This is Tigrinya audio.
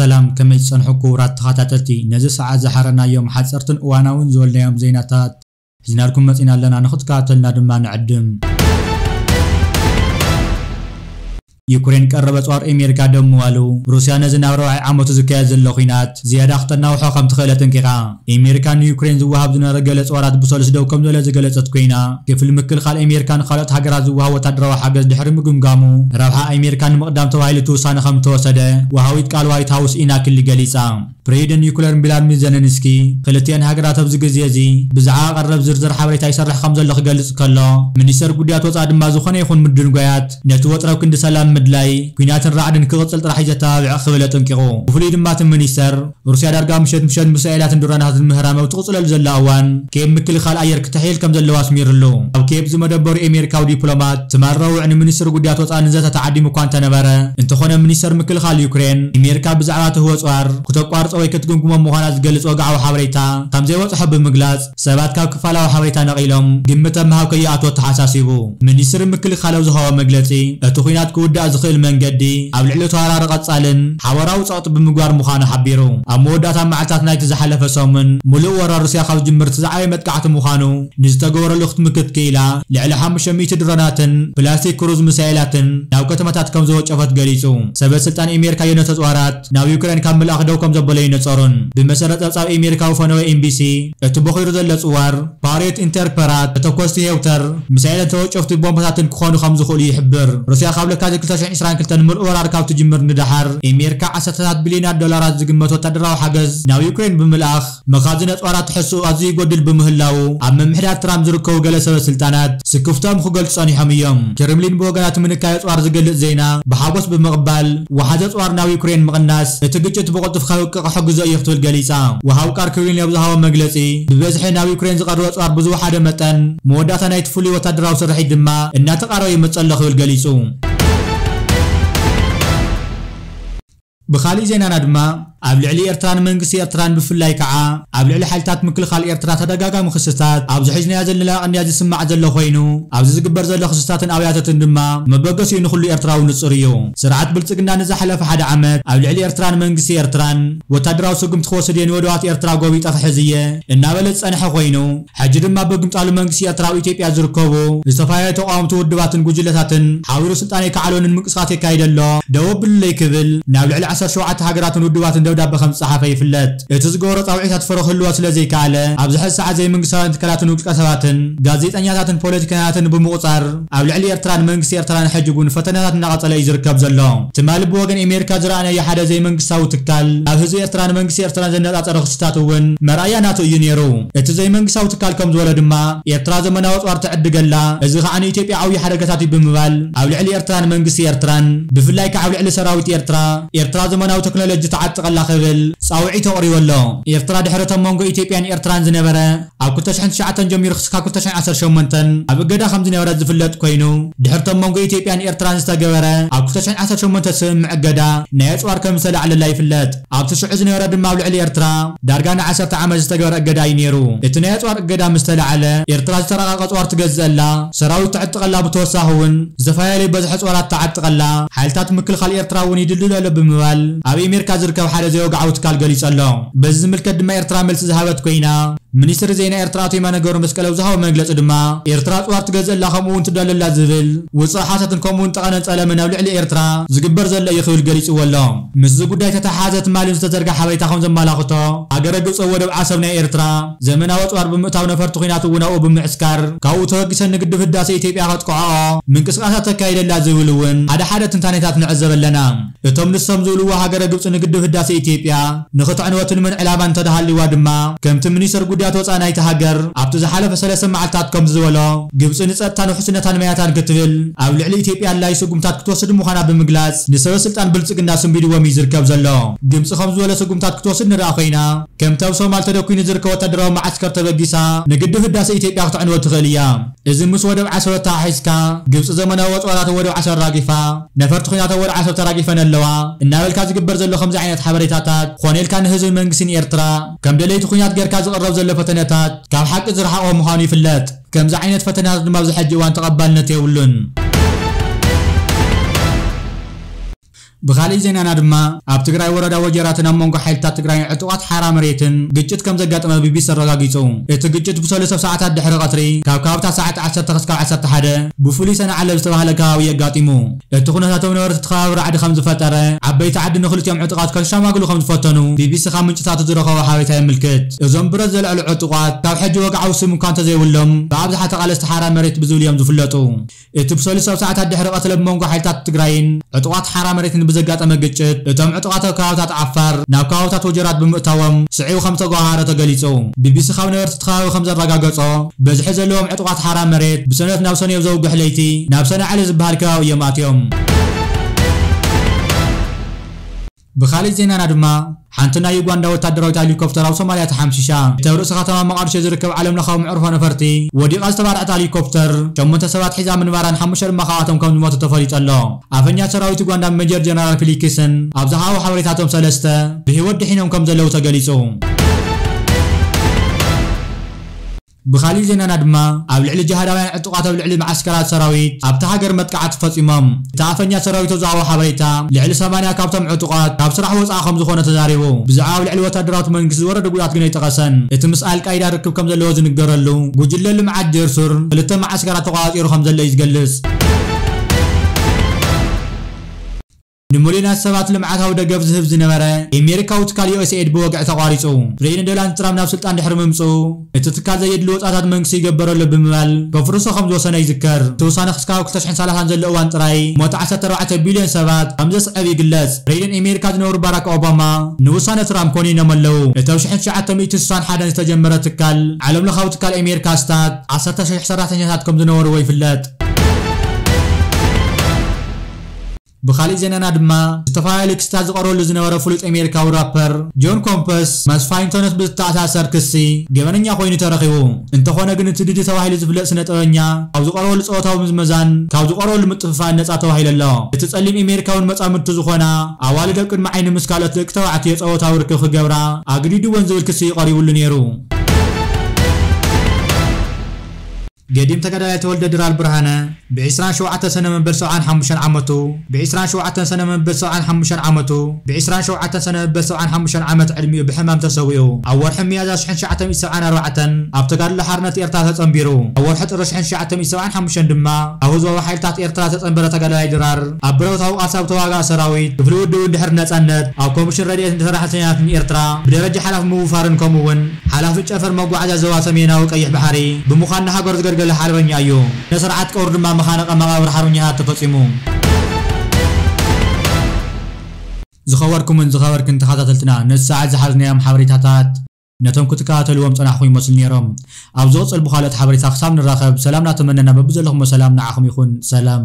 ሰላም፣ ከመይ ትጸንሑ ክቡራት ተኸታተልቲ? ነዚ ሰዓት ዝሓረናዮም ሓጸርትን እዋናውን ዝበልናዮም ዜናታት ሒዝናልኩም መጺና ኣለና፣ ንኽትከታተልና ድማ ንዕድም። ዩክሬን ቀረብ ኣጽዋር ኣሜሪካ ደው ምባሉ፣ ሩስያ ነዚ ናብ ራብዓይ ዓመቱ ዝካየድ ዘሎ ኲናት ዝያዳ ክተናውሖ ከም ትኽእል ኣጠንቂቓ። ኣሜሪካ ንዩክሬን ዝወሃብ ዝነበረ ገለ ኣጽዋራት ብሰሉስ ደው ከም ዝበለ ዝገለጸት ኮይና፣ ክፍሊ ምክልኻል ኣሜሪካ ንኻልኦት ሃገራት ዝወሃብ ወታደራዊ ሓገዝ ድሕሪ ምግምጋሙ፣ ረብሓ ኣሜሪካ ንምቕዳም ተባሂሉ እቲ ውሳነ ከም ዝተወሰደ ወሃቢት ቃል ዋይት ሃውስ ኢና ኪሊ ገሊጻ። ፕሬዚደንት ዩክሬን ቭላድሚር ዜለንስኪ፣ ክልቲአን ሃገራት ኣብዚ ግዜ እዚ ብዛዕባ ቀረብ ዝርዝር ሓበሬታ ይሰርሕ ከም ዘሎ ክገልጽ ከሎ፣ ሚኒስተር ጉዳያት ወጻኢ ድማ ዝኾነ ይኹን ምድንጓያት ነቲ ወጥሪ ኣብ ክንዲ ሰላም ምድላይ፣ ኲናትን ራዕድን ክቕጽል ጥራሕ እዩ ዘተባብዕ ክብል ኣጠንቂቑ። ብፍሉይ ድማ እቲ ሚኒስተር፣ ሩስያ ዳርጋ ምሸት ምሸት ሚሳኤላትን ድሮናትን ምህራም ኣብ ትቕጽለሉ ዘላ እዋን፣ ኬብ ምክልኻል ኣየር ክተሕይል ከም ዘለዋ ኣስሚርሉ። ኣብ ኬብ ዝመደበሩ ኣሜሪካዊ ዲፕሎማት፣ ትማል ረቡዕ ንሚኒስትሪ ጉዳያት ወጻኢ ንዘተ ተዓዲሙ እኳ እንተነበረ፣ እንተኾነ ሚኒስተር ምክልኻል ዩክሬን፣ ኣሜሪካ ብዛዕባ ትህቦ ኣጽዋር ክተቋርጾ ወይ ክትግምግሞ ምዃና ዝገልጽ ወግዓዊ ሓበሬታ ከም ዘይበጽሖ ብምግላጽ፣ ሰባት ካብ ክፋላዊ ሓበሬታ ነቒሎም ግምት ኣብ ምሃብ ከይኣትዉ ኣተሓሳሲቡ። ሚኒስትሪ ምክልኻል ኣብ ዝሃቦ መግለጺ፣ እቲ ኲናት ክውዳእ ዝኽእል መንገዲ ኣብ ልዕሊ ተወራሪ ቀጻልን ሓበራዊ ጸቕጢ ብምግባር ምዃኑ ሓቢሩ። ኣብ መወዳእታ መዓልታት ናይቲ ዝሓለፈ ሰሙን፣ ምሉእ ወራር ሩስያ ካብ ዝጅምር እቲ ዝዓበየ መጥቃዕቲ ምዃኑ ንዝተገበረሉ ክትምክት ክኢላ፣ ልዕሊ ሓሙሽተ ሚእቲ ድሮናትን ፕላስቲክ ክሩዝ ሚሳኤላትን ናብ ከተማታት ከም ዘወጨፈት ገሊጹ። ሰበ ስልጣን ኣሜሪካ የነ ተጽዋራት ናብ ዩክሬን ካብ ምልኣኽ ደው ከም ዘበሎ ይነጸሩን። ብመሰረት ጸብጻብ ኣሜሪካዊ ፈነወ ኤምቢሲ፣ እቲ ቦኺሩ ዘሎ ጽዋር ፓሬት ኢንተርፐራት፣ ተተኮስቲ ሄውተር፣ ሚሳኤልን ተወጨፍቲ ቦምባታትን ክኾኑ ከም ዝኽእሉ ይሕብር። ሩስያ ካብ ለካቲት ክልተ ሽሕን ዕስራን ክልተን ምሉእ ወራር ካብ ትጅምር ንደሓር፣ ኣሜሪካ ዓሰርተታት ቢልዮናት ዶላራት ዝግመት ወታደራዊ ሓገዝ ናብ ዩክሬን ብምልኣኽ፣ መኻዝን ኣጽዋራት ትሕዝትኡ ኣዝዩ ይጎድል ብምህላዉ፣ ኣብ ምምሕዳር ትራምፕ ዝርከቡ ገለ ሰበ ስልጣናት ስክፍትኦም ክገልጹ ጸኒሖም እዮም። ክሬምሊን ብወገና እቲ ምንካይ ኣጽዋር ዝገልጽ ዜና ብሓጎስ ብምቕባል፣ ወሓዚ ኣጽዋር ናብ ዩክሬን ምቕናስ፣ እቲ ግጭት ብቕልጡፍ ከብቅዕ ክሕግዞ እዩ ክትብል ገሊጻ። ወሃቢ ቃል ክሬምሊን ኣብ ዝሃቦ መግለጺ፣ ብብዝሒ ናብ ዩክሬን ዝቐርብ ኣጽዋር ብዝወሓደ መጠን፣ መወዳእታ ናይቲ ፍሉይ ወታደራዊ ስርሒት ድማ እናተቓረበ ይመጽእ ኣሎ ክብል ገሊጹ። ብኻሊእ ዜናና ድማ፣ ኣብ ልዕሊ ኤርትራን መንግስቲ ኤርትራን ብፍላይ ከዓ ኣብ ልዕሊ ሓይልታት ምክልኻል ኤርትራ ተደጋጋሚ ክስታት ኣብዚ ሒዝናዮ ዘለና ቅንያት ዝስማዕ ዘሎ ኮይኑ፣ ኣብዚ ዝግበር ዘሎ ክስታትን ኣብያታትን ድማ መበገሲኡ ንኹሉ ኤርትራዊ ንጹር እዩ። ስርዓት ብልጽግና ንዝሓለፈ ሓደ ዓመት ኣብ ልዕሊ ኤርትራን መንግስቲ ኤርትራን ወታደራዊ ስጉምቲ ክወስድ እየ፣ ንወደባት ኤርትራ ጎቢጠ ክሕዝ እየ እናበለ ዝጸንሐ ኮይኑ፣ ሕጂ ድማ ብምቅጻሉ መንግስቲ ኤርትራ ኣብ ኢትዮጵያ ዝርከቡ ዝተፈላለዩ ተቃወምቲ ውድባትን ጉጅለታትን ሓቢሩ ስልጣነይ ክዓልወንን ምንቅስቃስ የካይድ ኣሎ፣ ደው ኣብሉለይ ክብል ናብ ልዕሊ ዓሰርተ ሸውዓተ ሃገራትን ውድባትን ደብዳበ ከም ዝጸሓፈ ይፍለጥ። እቲ ዝገበሮ ጻውዒታት ፍረ ክህልዎ ስለ ዘይከኣለ፣ ኣብዚ ሕዚ ሰዓት ዘይመንግስታውያን ትካላትን ውልቀ ሰባትን፣ ጋዜጠኛታትን ፖለቲከኛታትን ብምቁጻር፣ ኣብ ልዕሊ ኤርትራን መንግስቲ ኤርትራን ሕጂ እውን ፈተነታት እናቐጸለ እዩ ዝርከብ ዘሎ። ትማሊ ብወገን ኣሜሪካ ዝረኣናዮ ሓደ ዘይመንግስታዊ ትካል፣ ኣብ ህዝቢ ኤርትራን መንግስቲ ኤርትራን ዘነጻጸረ ክስታት እውን መርኣያ ናቱ እዩ ነይሩ። እቲ ዘይመንግስታዊ ትካል ከም ዝበሎ ድማ፣ ኤርትራ ዘመናዊ ኣጽዋር ትዕድግ ኣላ፣ እዚ ከዓ ንኢትዮጵያ ዓብዪ ሓደጋታት እዩ ብምባል፣ ኣብ ልዕሊ ኤርትራን መንግስቲ ኤርትራን፣ ብፍላይ ከዓ ኣብ ልዕሊ ሰራዊት ኤርትራ፣ ኤርትራ ዘመናዊ ቴክኖሎጂ ትዓጥቕ ኣላ ክብል ጻውዒት ኣቕሪቡ ኣሎ። ኤርትራ ድሕሪ እቶም መንጎ ኢትዮጵያን ኤርትራን ዝነበረ ኣብ ክልተ ሽሕን ትሽዓተን ጀሚሩ ክሳብ ክልተ ሽሕን ዓሰርተ ሸሞንተን ኣብ እገዳ ከም ዝነበረ ዝፍለጥ ኮይኑ፣ ድሕርቶም መንጎ ኢትዮጵያን ኤርትራን ዝተገበረ ኣብ ክልተ ሽሕን ዓሰርተ ሸሞንተ ስምምዕ እገዳ ናይ ኣጽዋር ከም ዝተላዕለላ ይፍለጥ። ኣብቲ ሽዑ ዝነበረ ድማ ኣብ ልዕሊ ኤርትራ ዳርጋ ንዓሰርተ ዓመት ዝተገበረ እገዳ እዩ ነይሩ። እቲ ናይ ኣጽዋር እገዳ ምስ ተላዕለ፣ ኤርትራ ዝተራቐቐ ኣጽዋር ትገዝእ ኣላ፣ ሰራዊት ትዕጥቕ ኣላ፣ ብተወሳኺ እውን ዝተፈላለዩ በዝሒ ኣጽዋራት ትዓጥቕ ኣላ፣ ሓይልታት ምክልኻል ኤርትራ እውን ይድልድል ኣሎ ብምባል ኣብ ኣሜሪካ ዝርከብ ሓደ ዘይወግዓዊ ትካል ገሊጹ ኣሎ። በዚ ዝምልከት ድማ ኤርትራ መልሲ ዝሃበት ኮይና፣ ሚኒስትሪ ዜና ኤርትራ ኣቶ የማነ ገብረመስቀል ኣብ ዝሃቦ መግለጺ ድማ፣ ኤርትራ ኣጽዋር ትገዝእ ኣላ፣ ከምኡ እውን ትዳሎ ኣላ ዝብል ውጹእ ሓሶትን ከምኡ እውን ጠቐነን ጸለመን ኣብ ልዕሊ ኤርትራ ዝግበር ዘሎ እዩ ክብል ገሊጽዎ ኣሎ። ምስዚ ጉዳይ ተተሓሓዘ ትማሊ ዝተዘርግሐ ሓበሬታ ከም ዘመላኽቶ፣ ሃገረ ግብጺ ኣብ ወደብ ዓሰብ ናይ ኤርትራ ዘመናዊ ኣጽዋር ብምእታው ነፈርቲ ኲናት እውን ኣብኡ ብምዕስካር፣ ካብኡ ተበጊሰን ንግድብ ህዳሴ ኢትዮጵያ ከጥቅዕኦ ምንቅስቃሳት ተካይድ ኣላ ዝብል እውን ሓደ ሓደ ትንታኔታት ንዕዘብ ኣለና። እቶም ንሶም ዝብልዎ ሃገረ ግብጺ ንግድብ ህዳሴ ኢትዮጵያ ንኽተዕንወ ትልምን ዕላማን እንተደሃልይዋ ድማ፣ ከምቲ ሚኒስተር ጉዳያት ወጻኢ ናይቲ ሃገር ኣብቲ ዝሓለፈ ሰለስተ መዓልታት ከምዚ ዝበሎ፣ ግብጺ ንጸጥታን ውሕስነታን መያታን ክትብል ኣብ ልዕሊ ኢትዮጵያ ኣድላዪ ስጉምታት ክትወስድ ምዃና ብምግላጽ፣ ንሰበ ስልጣን ብልጽግና ስንቢድዎም እዩ ዝርከብ ዘሎ። ግብጺ ከም ዝበሎ ስጉምታት ክትወስድ ንርኣ ኮይና፣ ከምቲ ኣብ ሶማል ተደኲኑ ዝርከብ ወታደራዊ መዓስከር ተበጊሳ፣ ንግድብ ህዳሴ ኢትዮጵያ ክትዕንወ ትኽእል እያ። እዚ ምስ ወደብ ዓሰብ ኣተሓሒዝካ፣ ግብጺ ዘመናዊ ኣጽዋራት ኣብ ወደብ ዓሰብ ኣራጊፋ፣ ነፈርቲ ኲናት ኣብ ወደብ ዓሰብ ተራጊፈን ኣለዋ እናበልካ ዝግበር ዘሎ ከምዚ ዓይነት ሓበሬታታት፣ ኮነ ኢልካ ንህዝብን መንግስትን ኤርትራ ከም ደለይቲ ኲናት ጌርካ ዝቕረብ ዘሎ ፈተነታት፣ ካብ ሓቂ ዝረሓቐ ምዃኑ ይፍለጥ። ከምዚ ዓይነት ፈተነታት ድማ ኣብዚ ሕጂ እዋን ተቐባልነት የብሉን። ብኻሊእ ዜናና ድማ ኣብ ትግራይ ወረዳ ወጀራትን ኣብ መንጎ ሓይልታት ትግራይን ዕጡቓት ሓራ መሬትን ግጭት ከም ዘጋጠመ ቢቢሲ ኣረጋጊጹ። እቲ ግጭት ብሰለስተ ሰዓታት ድሕሪ ቀትሪ ካብ ከባብታት ሰዓት ዓሰርተ ክስካብ ዓሰርተ ሓደ ብፍሉይ ሰነ ዓለብ ዝተባህለ ከባቢ ኣጋጢሙ። እቲ ኩነታት ኣብ ነበርቲ እቲ ከባቢ ራዕዲ ከም ዝፈጠረ፣ ዓበይቲ ዓዲ ንክልቲኦም ዕጡቓት ከሻማግሉ ከም ዝፈተኑ ቢቢሲ ካብ ምንጭታቱ ዝረኸቦ ሓበሬታ የምልክት። እዞም ብረት ዘልዐሉ ዕጡቓት ካብ ሕጂ ወግዓዊ ስም እኳ እንተዘይብሎም ብኣብዝሓ ተቓለስቲ ሓራ መሬት ብዝብል እዮም ዝፍለጡ። እቲ ብሰሉስ ኣብ ሰዓታት ድሕሪ ቀትሪ ኣብ መንጎ ሓይልታት ትግራይን ዕጡቓት ሓራ መሬትን ብዘጋጠመ ግጭት፣ እቶም ዕጡቓት ኣብ ከባብታት ዓፋር ናብ ከባብታት ወጀራት ብምእታዎም ስዒቡ ከም ዝተጓሃረ ተገሊጹ። ቢቢሲ ካብ ነበርቲ እቲ ከባቢ ከም ዘረጋገጾ፣ በዝሒ ዘለዎም ዕጡቓት ሓራ መሬት ብሰነት ናብ ሰንዮ ዘውግሕ ለይቲ ናብ ሰነ ዓሊ ዝበሃል ከባቢ እዮም ኣትዮም። ብኻሊእ ዜናና ድማ ሓንቲ ናይ ዩጋንዳ ወታደራዊት ሄሊኮፕተር ኣብ ሶማልያ ተሓምሺሻ። እቲ ኣብ ርእሲ ከተማ መቓድሾ ዝርከብ ዓለም ለኻዊ መዕርፎ ነፈርቲ ወዲቓ ዝተባርዐት ሄሊኮፕተር ሸሞንተ ሰባት ሒዛ ምንባራን ሓሙሽተ ድማ ካብኣቶም ከም ዝሞቱ ተፈሊጡ ኣሎ። ኣፈኛ ሰራዊት ዩጋንዳ ሜጀር ጀነራል ፊሊክስን ኣብ ዝሃቦ ሓበሬታ እቶም ሰለስተ ብህይወት ድሒኖም ከም ዘለዉ ተገሊጹ። ብኻሊእ ዜናና ድማ ኣብ ልዕሊ ጅሃዳውያን ዕጡቓት ኣብ ልዕሊ መዓስከራት ሰራዊት ኣብታ ሃገር መጥቃዕቲ ፈጺሞም። እቲ ኣፈኛ ሰራዊት ኣብ ዝሃቦ ሓበሬታ ልዕሊ ሰማንያ ካብቶም ዕጡቓት ካብ ስራሕ ወጻኢ ከም ዝኾነ ተዛሪቡ። ብዛዕባ ኣብ ልዕሊ ወታደራዊ መንግስቲ ዝወረደ ጉድኣት ግን ኣይጠቐሰን። እቲ ምስ ኣልቃይዳ ርክብ ከም ዘለዎ ዝንገረሉ ጉጅለ ልምዓት ዴርሱር ክልተ መዓስከራት ተቆጻጺሩ ከም ዘሎ እዩ ዝገልጽ። ንሚልዮናት ሰባት ልምዓታዊ ደገፍ ዝህብ ዝነበረ ኣሜሪካዊ ትካል ዩ ኤስ ኤድ ብወግዒ ተቋሪጹ። ፕሬዚደንት ዶናልድ ትራምፕ ናብ ስልጣን ድሕሪ ምምጽኡ፣ እቲ ትካል ዘየድሊ ወጻታት መንግስቲ ይገበረሉ ብምባል ከፍርሶ ከም ዝወሰነ ይዝከር። እቲ ውሳነ ክስካብ ክልተ ሽሕን ሰላሳን ዘሎ እዋን ጥራይ ሞት ዓሰርተ ኣርባዕተ ቢልዮን ሰባት ከም ዘስዕብ ይግለጽ። ፕሬዚደንት ኣሜሪካ ዝነበሩ ባራክ ኦባማ ንውሳነ ትራምፕ ኮኒኖም ኣለዉ። እቲ ኣብ ሽሕን ትሽዓተ ሚእቲ ስሳን ሓደን ዝተጀመረ ትካል ዓለም ለኻዊ ትካል ኣሜሪካ ስታት ዓሰርተ ሽሕ ሰራሕተኛታት ከም ዝነበርዎ ይፍለጥ። ብኻሊእ ዜናና ድማ ዝተፈላለዩ ክስታት ዝቐርበሉ ዝነበረ ፍሉጥ ኣሜሪካዊ ራፐር ጆን ኮምፐስ ምስ ፋይንቶነስ ብዝተኣሳሰር ክሲ ገበነኛ ኮይኑ ተረኺቡ። እንተኾነ ግን እቲ ዲዲ ተባሂሉ ዝፍለጥ ስነ ጥበበኛ ካብ ዝቐርበሉ ጸወታዊ ምዝመዛን ካብ ዝቐርበሉ ምጥፍፋእን ነጻ ተባሂሉ ኣሎ። እቲ ጸሊም ኣሜሪካውን መጻምድቱ ዝኾና ኣዋልድ ኣብ ቅድሚ ዓይኒ ምስ ካልኦት ደቂ ተባዕትዮ ጸወታዊ ርክብ ክገብራ ኣግዲድወን ዝብል ክሲ እዩ ቀሪቡሉ ነይሩ። ገዲም ተጋዳላይ ተወልደ ድራር ብርሃነ ብ ዕስራን ሸውዓተን ሰነ መበል ሰብዓን ሓሙሽተን ዓመቱ፣ ብ ዕስራን ሸውዓተን ሰነ መበል ሰብዓን ሓሙሽተን ዓመቱ፣ ብ ዕስራን ሸውዓተን ሰነ መበል ሰብዓን ሓሙሽተን ዓመት ዕድሚኡ ብሕማም ተሰዊኡ። ኣብ ወርሒ ሚያዝያ ሽሕን ትሽዓተ ሚእቲ ሰብዓን ኣርባዕተን ኣብ ተጋድሎ ሓርነት ኤርትራ ተጸንቢሩ። ኣብ ወርሒ ጥሪ ሽሕን ትሽዓተ ሚእቲ ሰብዓን ሓሙሽተን ድማ ኣብ ህዝባዊ ሓይልታት ኤርትራ ተጸንበረ። ተጋዳላይ ድራር ኣብ ብረታዊ ቃልሲ ኣብ ተዋጋእ ሰራዊት ክፍሊ ውድብ ድሕሪ ነጻነት ኣብ ኮሚሽን ረድኤትን ሰራሕተኛታትን ኤርትራ ብደረጃ ሓላፊ ምውፋርን ከምኡ እውን ሓላፊ ጨፈር መጓዓዝያ ዞባ ሰሜናዊ ቀይሕ ባሕሪ ብምዃን ንሃገሩ ዘገልገለ ሓርበኛ እዩ። ስነ ስርዓት ቀብሩ ድማ መኻነ መቓብር ሓርበኛታት ተፈጺሙ። ዝኸበርኩምን ዝኸበርክን ተኸታተልትና፣ ነቲ ሰዓት ዝሓዝናዮም ሓበሬታታት ነቶም ክትከታተልዎም ጸናሕኩም ይመስሉ ነይሮም። ኣብ ዝቕጽል ብኻልኦት ሓበሬታ ክሳብ ንራኸብ፣ ሰላም እናተመነና በብዘለኹሞ ሰላም ንዓኹም ይኹን። ሰላም።